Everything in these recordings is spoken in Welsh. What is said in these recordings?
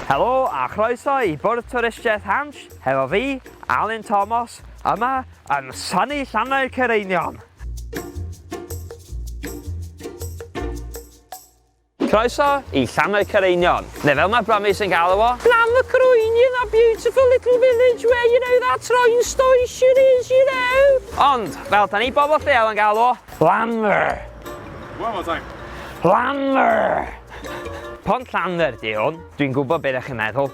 Helo a chroeso i Bwrdd Twristiaeth Hansh hefo fi, Alun Thomas, yma yn sunny Llannau Caereinion. Croeso i Llanfair Caereinion, neu fel mae Brummies yn galw fo, Llanfair Caereinion, that beautiful little village where you know that train station is, you know. Ond, fel da ni bobl lleol yn galw fo, Lanfair. One more time. Lanfair! Pont Llanfair di hwn, dwi'n gwybod beth ydych chi'n meddwl.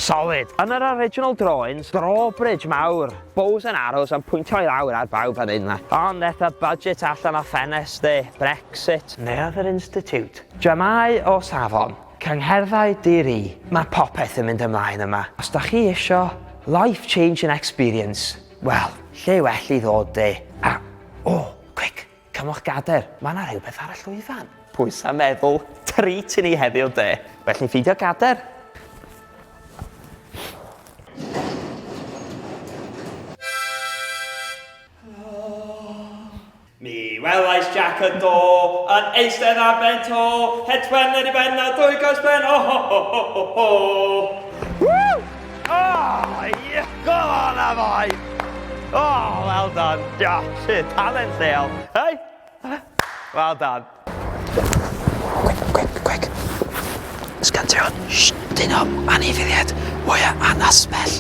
Solid. Yn yr original drawings, drawbridge mawr, bows and arrows yn pwyntio i lawr ar bawb fan hyn 'ma. Ond eth y budget allan o ffenest de, Brexit. Neuadd yr Institute. Dramâu o safon. Cyngherddau di-ri. Mae popeth yn mynd ymlaen yma. Os da chi isio life changing experience, wel, lle well i ddod de? A, o, quick! Cymwch gader, mae 'na rhywbeth ar y llwyfan. Pwy sa'n meddwl, treat i ni heddiw de. Well ni ffeindio gader. Mi welais Jac y Do yn eistedd ar ben to, het wen ar ei ben a dwy goes ben, o ho ho ho ho ho. Woo! Oh, yeah, go on, a boy! Oh, well done. Yeah, shit, talent lleol. Hey? Well done. Quick, quick, quick. Sgan ti hwn? Shh, dyn o anifeiliaid mwyaf anasbell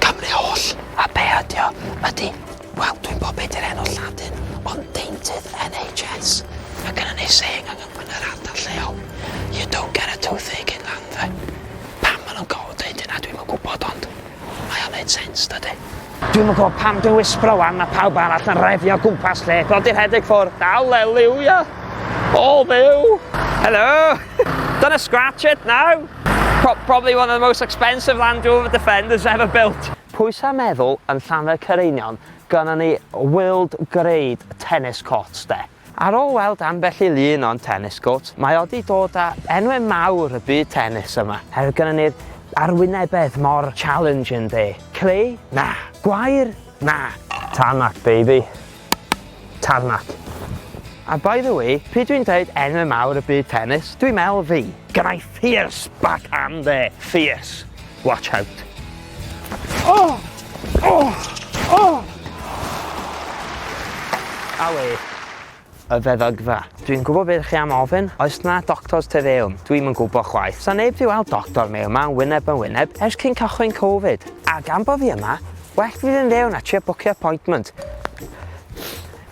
Cymru holl. A be ydi o? Ydi, wel, dwi'n bod be di'r enw Lladin, ond deintydd NHS. Mae gennym ni saying yng yn yr ardal lleol. You don't get a toothache in Llanfair. Pam maen nhw'n gorfod deud hynna dwi'm yn gwybod ond mae o'n neud sens dydy? Dwi'm yn gwybod pam dwi'n whispro wan mae pawb arall yn refio gwmpas lle. Bron di rhedeg ffwrdd. Hallelujah! O Dduw! Hello! Gonna scratch it now! Pro probably one of the most expensive Land Rover Defenders ever built. Pwy sa'n meddwl yn Llanfair Caereinion gynnon ni world grade tennis courts de? Ar ôl weld ambell i lun o'n tennis court, mae o 'di dod â enwe mawr y byd tennis yma. Herwydd gynnon ni'r arwynebedd mor challenging de. Clay? Na. Gwair? Na. Tarmac baby. Tarmac. A by the way, pryd dwi'n deud enwe mawr y byd tennis, dwi'n meddwl fi. Gynna i fierce backhand de. Fierce. Watch out. Oh! Oh! Oh! Awe. Y feddygfa. Dwi'n gwybod beth chi am ofyn. Oes na doctors te fewn? Dwi'm yn gwybod chwaith. Sa neb di weld doctor mewn yma yn wyneb yn wyneb ers cyn cychwyn Covid. A gan bo fi yma, well fi fynd fewn a trio bwcio appointment.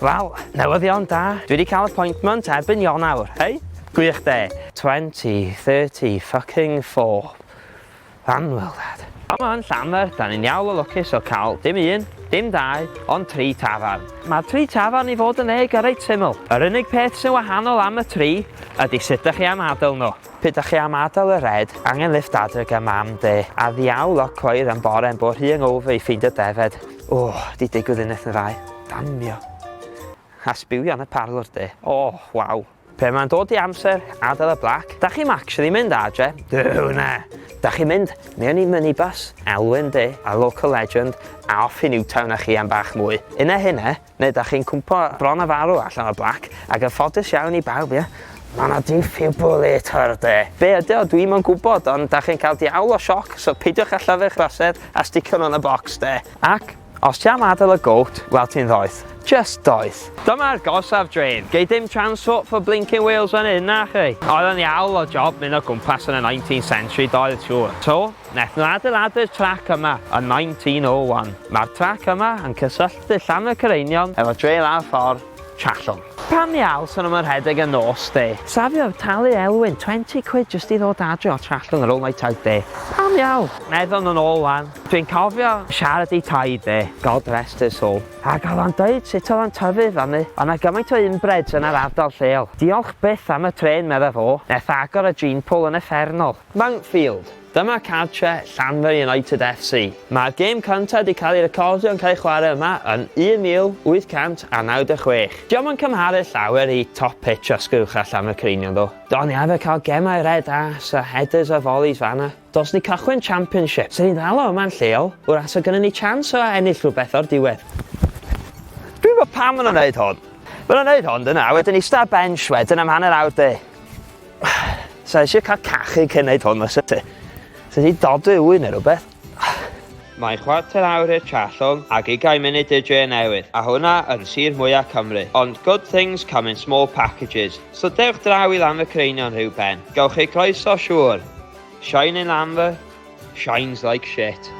Wel, newyddion da. Dwi wedi cael appointment erbyn Ionawr, hei? Gwych de. 20, 30, fucking 4. Annwyl dad. Yma yn Llanfair, da ni'n iawl o lwcus o cael dim un, dim dau, ond tri tafarn. Mae'r tri tafarn i fod yn deg a reit syml. Yr unig peth sy'n wahanol am y tri ydy sut da chi am adael nhw. Pryd da chi am adael y Red, angen lifft adre gan mam de, a ddiawl o cweir am bore yn bod rhy hungover i ffeindio defed. O, di digwydd unwaith neu ddau. Damio. A sbiwio yn y parlwr de. O, waw. Pe mae'n dod i amser adael y Black, da chi'm actually mynd adre, Duw na! Da chi'n mynd mewn i minibus, Elwyn de, a local legend, a off i Newtown â chi am bach mwy. Unai hynna, neu da chi'n cwmpo bron a farw allan o'r Black, ac yn ffodus iawn i bawb, ie, mae 'na defibrillator de. Be ydy o, dwi'm yn gwybod, ond da chi'n cael diawl o sioc, so peidiwch â llyfu'ch bysedd a sticio nhw yn y bocs de. Ac Os ti am adael y goat, wel ti'n ddoeth. Just doeth. Dyma'r gorsaf drên. Gei dim transport for blinking wheels fan hyn, na chi? Oedd o'n iawl o job mynd o gwmpas yn y 19th century, doedd siŵr. So, neth nhw adeiladu'r trac yma yn 1901. Mae'r trac yma yn cysylltu Llanfair Caereinion efo dre lawr ffordd, Trallwng. Pam iawl sa nhw'm yn rhedeg y nos de? Safio talu Elwyn 20 quid jyst i ddod adre o Trallwng ar ôl night out de. Pam iawl? Meddwl nhw'n ôl wan. Dwi'n cofio siarad i taid de, God rest his soul, ac oedd o'n deud sut oedd o'n tyfu fyny. Oedd 'na gymaint o inbreds yn yr ardal lleol. Diolch byth am y trên, medda fo. Neth agor y gene pool yn uffernol. Mountfield. Dyma cartre Llanfair United FC. Mae'r gêm cyntaf 'di cael ei recordio yn cael ei chwarae yma yn 1896. Dio'm yn cymharu llawer i top pitch Ysgwch a Llanfair Caereinion ddo. Do'n i arfer cael gemau red ass a headers a volleys fanna. Dos ni cychwyn championship. Sa ni'n ddal o yma'n lleol, wrach sa gynnon ni chance o ennill rhywbeth o'r diwedd. Dwi'm gwybod pam ma' nhw'n neud hwn. Ma' nhw'n neud hwn dyna, a wedyn ista ar bench wedyn am hanner awr de. Sa eisiau cael cachu cyn neud hwn fysa ti. Ti 'di dodwy ŵyn neu rhywbeth. Mae'n chwarter awr i'r Trallwng ac ugain munud i'r Dre Newydd, a hwnna yn sir mwya Cymru. Ond good things come in small packages, so dewch draw i Lanfair Caereinion rhyw ben. Gewch chi croeso siŵr. Shining Lanfair, shines like shit.